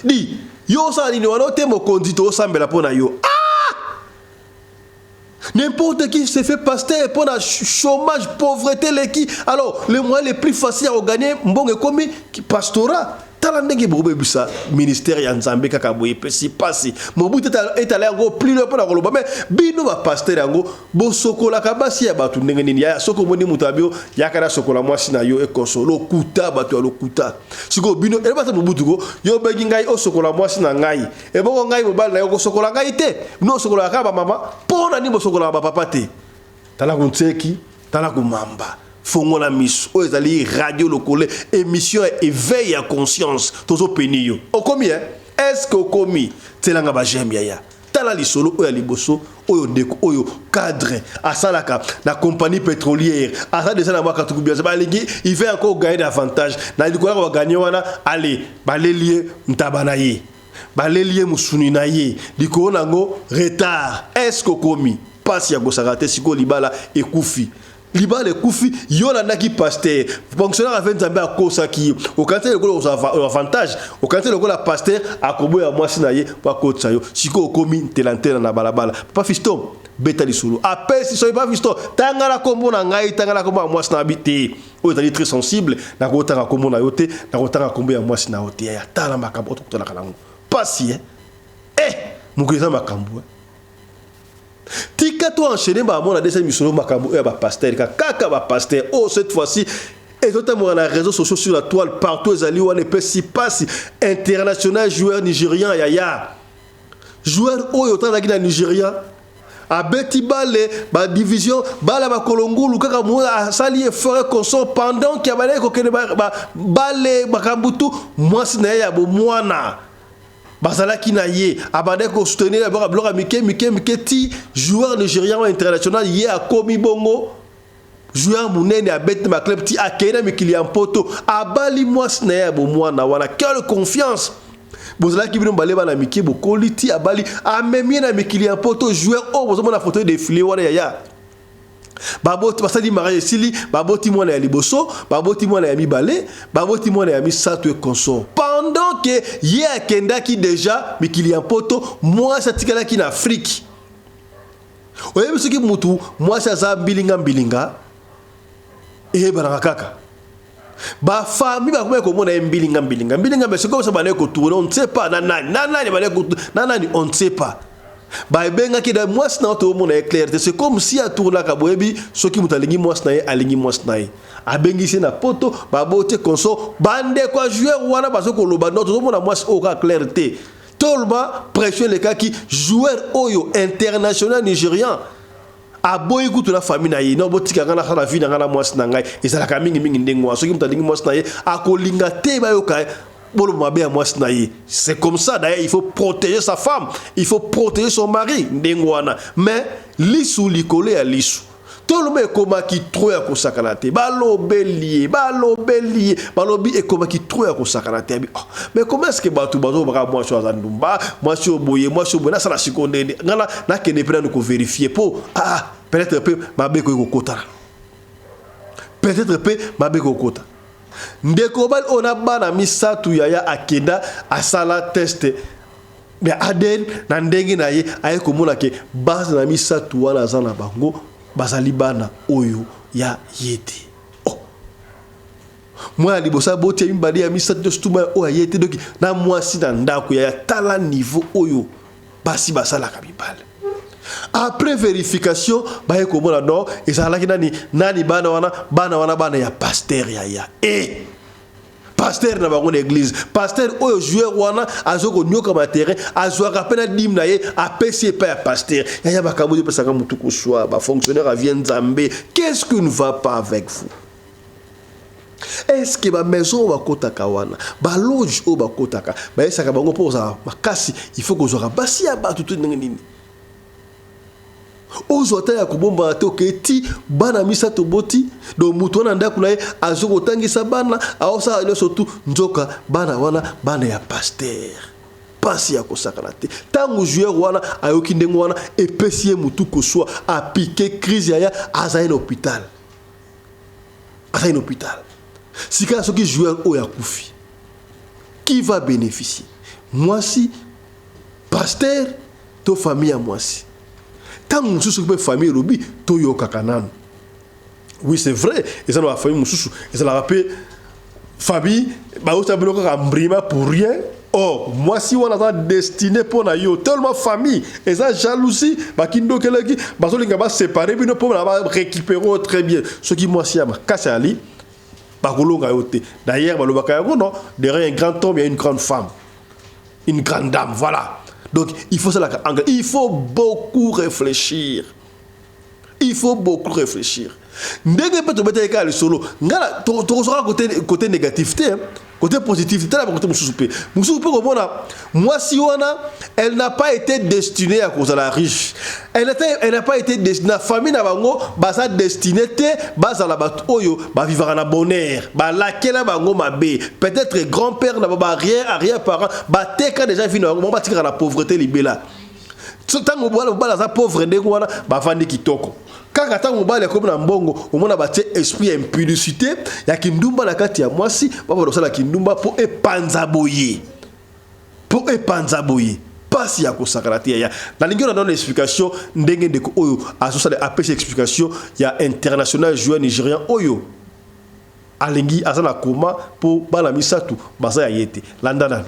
[SPEAKER 1] di Yo osala nini wana ote mokonzi to osambela mpo na yo. Ah! N'importe qui se fait pasteur pour la chômage, pauvreté, leki. Alors, le moyen le plus facile à gagner, mbongo ekomi pastorat. Tala ndenge bokobebisa ministère ya Nzambe kaka boye epesi pasi. Mobutu etala yango plus loin mpona koloba mais bino ba pasteur yango bosokolaka basi ya bato ndenge nini? Yaya soki omoni moto abio yaka na sokola mwasi na yo ekoso lokuta bato ya lokuta. Sikoyo bino elobata Mobutu ko yo obengi ngai osokola mwasi na ngai Ebongo ngai mobali na yo okosokola ngai te? Bino bosokolaka kaka ba mama, mpo na nini bosokolaka ba papa te? Tala kuntseki, tala kumamba. Fongola misu. Oyo ezali radio lokole, emission ya éveil ya conscience. Tozo peni yo. Okomi hein? Est-ce que okomi? Tiela nga ba j'aime yaya. Tala lisolo oyo ya liboso oyo ndeko oyo cadre asalaka na compagnie pétrolière aza deja na mwaka tuku biaza balingi il veut encore gagner davantage na likolo ya baganye wana ale baleli ye ntaba na ye Baleli ye musuni na ye likolo na ngo retard est ce que okomi pasi ya kosaka te sikoyo libala ekufi libala ekufi yo olandaki pasteur fonctionnaire ave nzambe akosaki yo okanisi lokola ozwa avantage okanisi lokola pasteur akoboya mwasi na ye po akotisa yo sikoyo okomi ntela ntela na balabala papa fiston beta lisolo apesi soki papa fiston tangala kombo na ngai tangala kombo ya mwasi na bi te oyo ezali très sensible nakotanga kombo na yo te nakotanga kombo ya mwasi na yo te yaya tala makambo oyo tokutanaka nango pasi eh eh mokili eza makambo eh. tika to enchaîner ba mona deuxième misolo makambo oyo ya ba pasteur kaka ba pasteur oh cette fois-ci ezotambola na réseaux sociaux sur la toile partout ezali wana epesi pasi international joueur nigérian yaya Joueur oyo otalaki na Nigeria abeti bale ba division bale makolo ngulu kaka mo asali effort et consort pendant que abandaki kokende ba, ba, bale makambo tu mwasi na ye ya bomwana bazalaki na ye abandaki kosoutenir biloko ya mike mike mike ti joueur nigérian wa international ye akomi bongo Joueur munene abeti na ba club ti akei na mikili ya mpoto abali mwasi na ye ya bomwana wana quelle confiance bozalaki bino bale bana mike bokoli ti abali amemi ye na mikili ya mpoto joueur oyo bozomona photo defile wana yaya baboti basali mariage esili baboti mwana ya liboso baboti mwana ya mibale baboti mwana ya misato et consort pendant que ye akendaki deja mikili ya mpoto mwasi atikalaki na afrique Oyebi soki mutu mwasi aza mbilinga mbilinga eyebanaka kaka. Ba famille bakomaki komona ye mbilinga mbilinga mbilinga mais sikoyo ça bandaki kotourne on ne sait pas na nani na nani bandaki na nani on ne sait pas. Babengaki da mwasi na yo toomona ye clair te c'est comme si atournaka boyebi soki moto alingi mwasi na ye alingi mwasi na ye abengisi ye na poto baboti consort bandeko ya joueur wana bazo koloba no tozomona mwasi oyo kaka clair te Tolba pression elekaki joueur oyo international nigerian aboyi kutu na famille na ye non botika ngai nasala vie na ngai na mwasi na ngai ezalaka mingi mingi ndenge wana soki moto alingi mwasi na ye akolinga te bayoka boloba mabe ya mwasi na ye c'est comme ça d'ailleurs il faut protéger sa femme il faut protéger son mari ndenge wana mais lisu likolo ya lisu Toloba ekomaki trop ya kosakana te balobeli ye balobeli ye balobi ekomaki trop ya kosakana te oh, mais comment est-ce que bato bazobaka mwasi oyo aza ndumba mwasi oyo boye mwasi oyo boye nasala sikoyo ndenge ngai nakende mpe nanu koverifie mpo ah, peut-être mpe mabe ekoki kokotana peut-être mpe mabe ekokota ndeko mobali oyo na bana misato yaya akenda asala teste Mais ADN na ndenge na ye aye komona ke base na misatu wana aza na bango bazali bana oyo ya ye te. Oh. Mwana liboso aboti ya mibale ya misato nyonso tu bana oyo ya ye te donc na mwasi na ndako ya tala niveau oyo basi basalaka mibale. Après verification baye komona non ezalaki nani nani bana wana bana wana bana ya pasteur yaya. Eh Pasteur na bango na eglise. Pasteur oyo joueur wana azo ko nyoka terrain, azuaka pe na dime na ye apesi epai ya pasteur. Yaya makambo oyo epesaka mutu koswa, ba fonctionnaire ya vie Nzambe. Qu'est-ce qui ne va pas avec vous? Est-ce que ba maison oyo bakotaka wana, ba loge oyo bakotaka, bayesaka bango mpo kozala makasi, il faut kozwaka basi ya bato to ndenge nini? Ozwa ata ya kobombana te okei ti bana misato oboti donc moto wana ndako na ye azo kotangisa bana aosala nyonso tu nzoka bana wana bana ya pasteur pasi ya kosakana te ntango joueur wana ayoki ndenge wana epesi ye motu koswa apike crise yaya azali na hôpital azali na hôpital sika soki joueur oyo akufi qui va bénéficier? Mwasi, pasteur to famille ya mwasi? Ntango mosusu soki mpe famille elobi toyokaka nanu. Oui, c'est vrai, eza na ba famille mosusu ezalaka mpe famille bauta bino kaka mbrima pour rien. Or mwasi wana aza destiné mpo na yo, tellement famille eza jalousie, bakindokelaki, bazolinga basepare bino mpo na barécupere oyo. Très bien, soki mwasi ya makasi ali, bakolonga yo te. D'ailleurs balobaka yango, non, derrière un grand homme il y a une grande femme, une grande dame. Voilà, donc il faut salaka anglais, il faut beaucoup réfléchir, il faut beaucoup réfléchir. Ndenge mpe tobetaki kaka lisolo, nga tokozwaka côté, côté négatif te, côté positif te. Tala côté mosusu mpe, mosusu mpe komona mwasi wana, elle n'a pas été destinée ya kozala riche, elle n'a pas été destinée na famille na bango, baza destinée te bazala bato oyo bavivaka na bonheur. Balakela bango mabe, peut-être grand-père na ba arrière arrière parent bateka déjà vie na bango, bango batikaka na pauvreté libela. Ntango mobali aza pauvre ndenge wana, bavandi kitoko. Kaka ntango mobali akomi na mbongo, omona batie esprit ya impudicité, ya kindumba na kati ya mwasi, babanda kosala kindumba mpo epanza boye, mpo epanza boye. Mpasi ya kosakana te. Yaya, nalingi oyo nano explication ndenge ndeko oyo azosala, apesi explication ya international joueur nigérien oyo alingi aza na koma mpo bana misato baza ya ye te. Landa nano.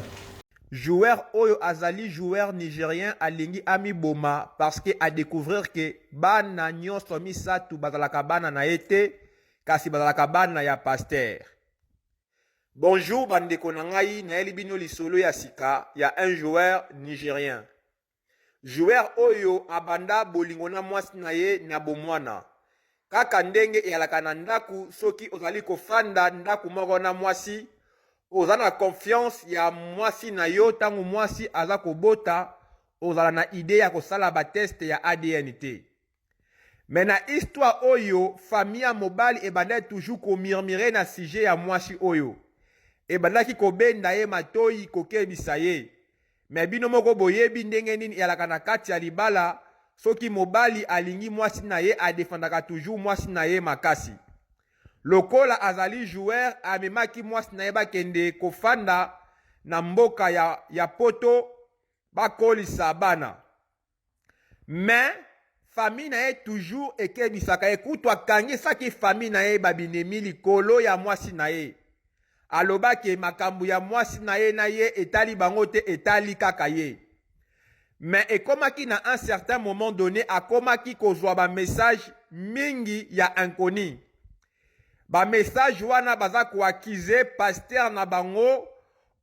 [SPEAKER 2] Joueur oyo azali joueur nigérien alingi amiboma parce que adécouvrir que bana nyonso misato bazalaka bana na ye te, kasi bazalaka bana ya pasteur. Bonjour bandeko na ngai, nayeli bino lisolo ya sika ya un joueur nigérien. Joueur oyo abanda bolingo na mwasi na ye na bomwana. Kaka ndenge eyalaka na ndako, soki ozali kofanda ndako moko na mwasi, oza na confiance ya mwasi na yo, ntango mwasi aza kobota, ozala na idée ya kosala batest ya ADN te. Mais na histoire oyo, famille ya mobali ebandaki toujours komurmure na sujet ya mwasi oyo, ebandaki kobenda ye matoi, kokebisa ye. Mais bino moko boyebi ndenge nini eyalaka na kati ya libala: soki mobali alingi mwasi na ye, adefendaka toujours mwasi na ye makasi. Lokola azali joueur, amemaki mwasi na ye, bakende kofanda na mboka ya Poto, bakolisa bana. Mais famille na ye toujours ekebisaka ye, kutu akangisaki famille na ye babinemi likolo ya mwasi na ye. Alobaki makambo ya mwasi na ye na ye etali bango te, etali kaka ye. Mais ekomaki na un certain moment donné, akomaki kozwa bamessage mingi ya inconnu. Bamessage wana baza koaccuser pasteur na bango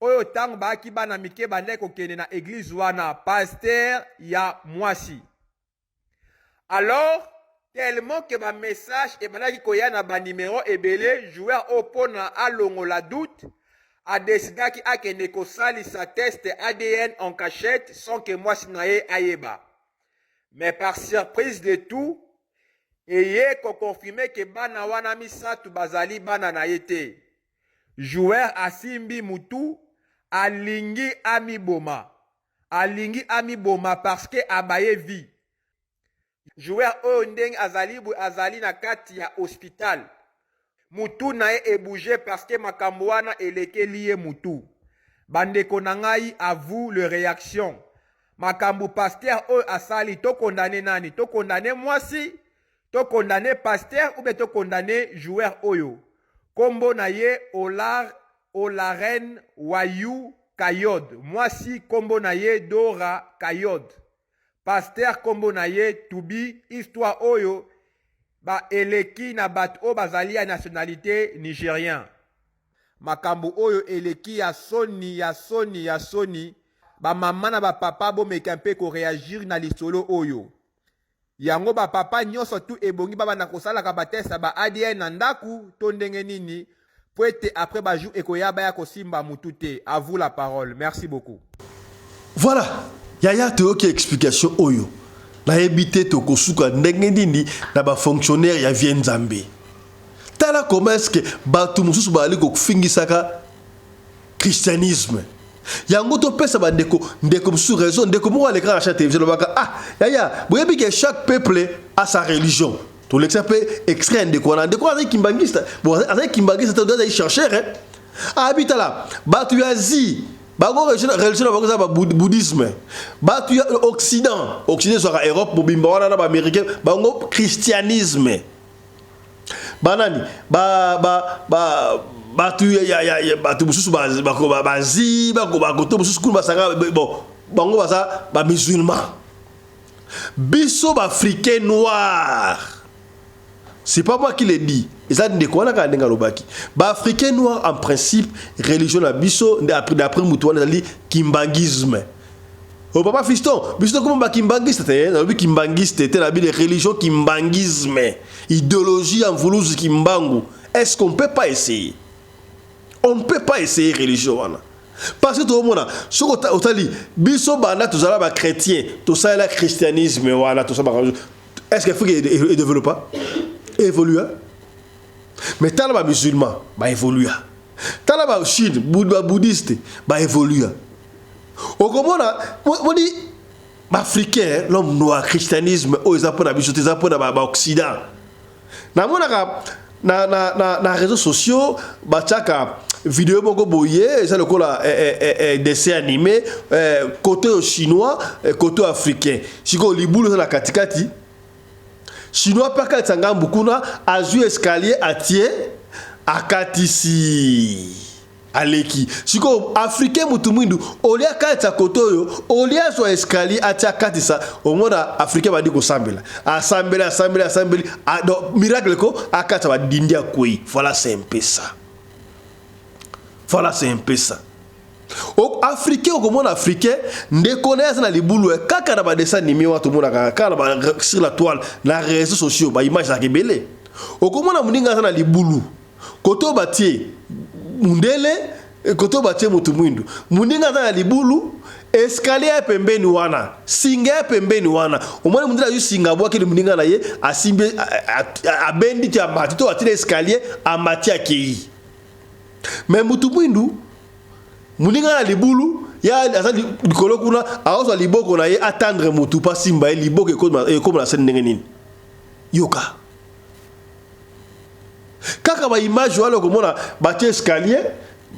[SPEAKER 2] oyo ntango bayaki bana mike bandaki kokende na église wana, pasteur ya mwasi. Alors tellement que bamessage ebandaki koya na banimero ebele, joueur oyo, mpona alongola doute, adesidaki akende kosalisa test ADN en cachette, sans que mwasi na ye ayeba. Mais par surprise de tout, eye koconfirmer que bana wana misato bazali bana na ye te. Joueur asimbi mutu, alingi amiboma, alingi amiboma parce que abaye vie. Joueur oyo, ndenge azali boye, azali na kati ya hospital, mutu na ye ebouge parce que makambo wana elekeli ye mutu. Bandeko na ngai, à vous le réaction. Makambo pasteur oyo asali, tokondane nani? Tokondane mwasi, tokondane pasteur ou bien tokondane joueur oyo? Nkombo na ye Olar Olaren Wayu Kayod. Mwasi nkombo na ye Dora Kayod, pasteur nkombo na ye Tubi. Histoire oyo baeleki na bato oyo bazali ya nationalité nigérien. Makambo oyo eleki ya soni, ya soni, ya soni. Bamama na bapapa, bomeka mpe koréagir na lisolo oyo. Yango bapapa nyonso tu ebongi babanda kosalaka batest ya ba ADN na ndako to ndenge nini, po ete après bajour ekoya, baya kosimba mutu te. À vous la parole, merci beaucoup.
[SPEAKER 1] Voilà yaya, toyoki explication oyo. Nayebi te tokosuka ndenge nini na bafonctionnaire ya vie Nzambe. Tala comment est ce que bato mosusu bazali kofingisaka christianisme. Yango topesa bandeko, ndeko mosusu raison. Ndeko moko alekaka na chaîne télévision, alobaka: "Ah yaya, boyebi que chaque peuple a sa religion." Tolekisa mpe extrait ya ndeko wana. Ndeko azali kimbangiste, bon, azali kimbangiste te, azali chercheur. Abi tala, bato ya Asie Bango religion na bango eza ba bouddhisme. Batu ya Occident, Occident ezwaka Europe mobimba wana na ba Américain, bango christianisme. Banani ba ba ba batu ya ya ya batu mosusu ba ba ba Asie, ba ba koto mosusu kuna basanga bon, bango baza ba musulmans. Biso ba africains noirs C'est pas moi qui le dis. Eza ndeko wana kaka ndenge alobaki. Ba africains noirs en principe religion na biso d'après mutu wana ezali kimbanguisme. Oh papa fiston, biso tokoma ba kimbanguiste te, nalobi kimbanguiste te, nalobi les religions kimbanguisme, idéologie ya mvuluzi kimbangu. Est-ce qu'on peut pas essayer? On ne peut pas essayer religion wana. Parce que tozomona soki otali biso banda tozala ba chrétien, tosalela christianisme wana, tosala Est-ce que Afrique est développe Évolue. Mais tala ba musulman ba évolue. Tala ba Chine, ba bouddhiste ba évolue. Okomona moni ba africain, l'homme noir, christianisme oyo eza pona biso te, eza pona ba occident. Namonaka na na na na réseaux sociaux batiaka video moko boye eza lokola eh, eh, eh, dessin animé eh, côté chinois eh, côté africain sikoyo libulu eza na katikati chinois mpe akatisa ngambu kuna azwi escalier atie akatisi aleki sikoyo africain mutu mwindu olie akatisa kote oyo olie azwa escalier atia akatisa omona africain bandi kosambela asambeli asambeli asambeli donc miracle ko akatisa badindi akwei. Voilà, c'est un peu ça. Voilà, c'est un peu ça. Africain okomona africain ndeko na ye aza na libulu kaka na badessin animé wana tomonaka kaka na sur la toile na réseaux sociaux baimage ezalaka ebele. Okomona moninga aza na libulu kote oyo batie mundele, kote oyo batie motu mwindu, moninga aza na libulu, escalier ya pembeni wana, singa ya pembeni wana, omoni mundele azwi singa abwakeli moninga na ye, asimbi abendi ti amati to atili escalier amati akei. Mais motu mwindu moninga na libulu ya aza likolo kuna aozwa liboko na ye atendre motu mpo asimba ye liboko ekoma na se ndenge nini? Yoka kaka ba image wana okomona batie escalier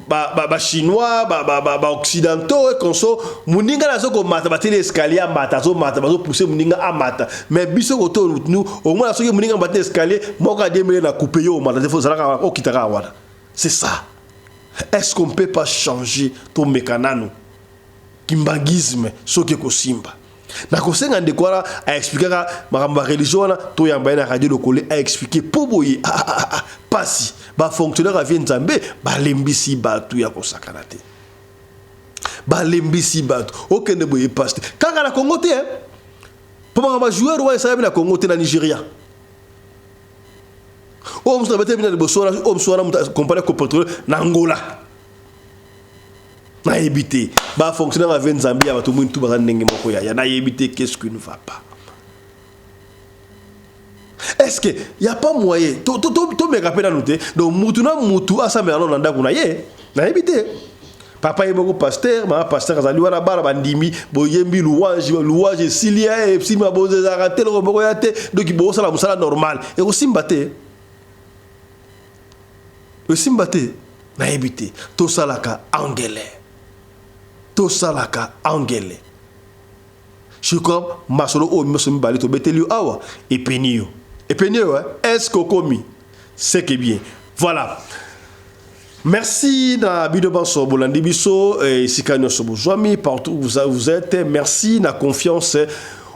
[SPEAKER 1] ba chinois ba ba ba, ba occidentaux et conso moninga nazo komata batieli escalier amata azomata bazopousse moninga amata. Mais biso koto nous omona soki moninga amati escalier moko adiemele na coupe yo omata te, fo ozalaka okitaka wana. C'est ça. Est-ce qu'on peut pas changer tomeka nanu kimbanguisme soki ekosimba? Nakosenga ndeko wana aexplikaka makambo ya religion wana, toyamba ye na radio Lokole aexplike mpo boye pasi bafonctionnaire avie Nzambe balembisi bato ya kosakana te, balembisi bato okende boye pasi te kaka na Congo te mpo makambo ya joueur wana esalami na Congo te, na Nigeria oyo mosusu abeteli bino na liboso wana, oyo mosusu wana moto kompani ya copetrole na Angola. Nayebi te bafonctionnaire ave Nzambe ya bato mwindu baza ndenge moko yaya. Nayebi te qu'est-ce qui ne va pas. Est-ce que y a pas moyen tomeka mpe nanu te? Donc mutu na mutu asambela nano na ndako na ye. Nayebi te, papa ye moko pasteur, mama pasteur azali wana, bana bandimi, boyembi louange, louange esili, esili mabonzo ezalaka te, eloko moko ya te. Donc bosala mosala normal ekosimba te, esimba te. Nayebi te, tosalaka angele, tosalaka angele. Je crois masolo oyo nyonso mibale tobeteli yo awa epeni yo, epeni yo. Est-ce que okomi? C'est que bien. Voilà, merci na bino banso bolandi biso esika nyonso bozwami, partout où vous êtes. Merci na confiance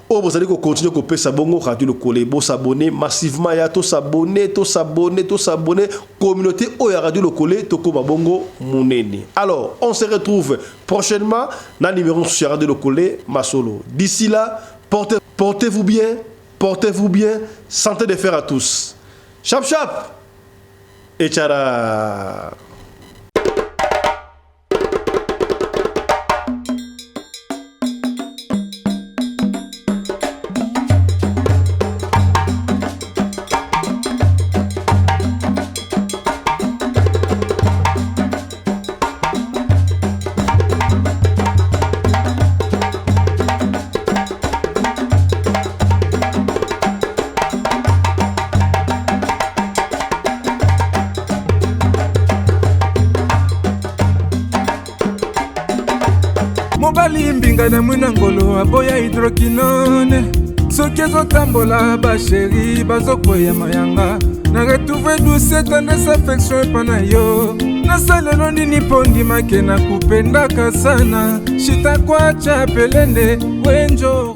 [SPEAKER 1] oyo bozali kocontinue kopesa bongo radio Lokole. Bosabone massivement ya tosabone, tosabone, tosabone communauté oyo ya radio Lokole, tokóma bongo monene. Alors on se retrouve prochainement na numéro mosusu ya radio Lokole Masolo. D'ici là, portez, portez-vous bien, portez-vous bien. Santé de fer à tous. Chap chap et tchara.
[SPEAKER 8] Na mwina ngolo aboya hydroquinone. Soki ezotambola, basheri bazokweya mayanga. Na retrouve douce, tendresse, affection epa na yo. Nasalelo nini mpo ndimake nakupendaka sana? Shitakwacha pelende wenjoro.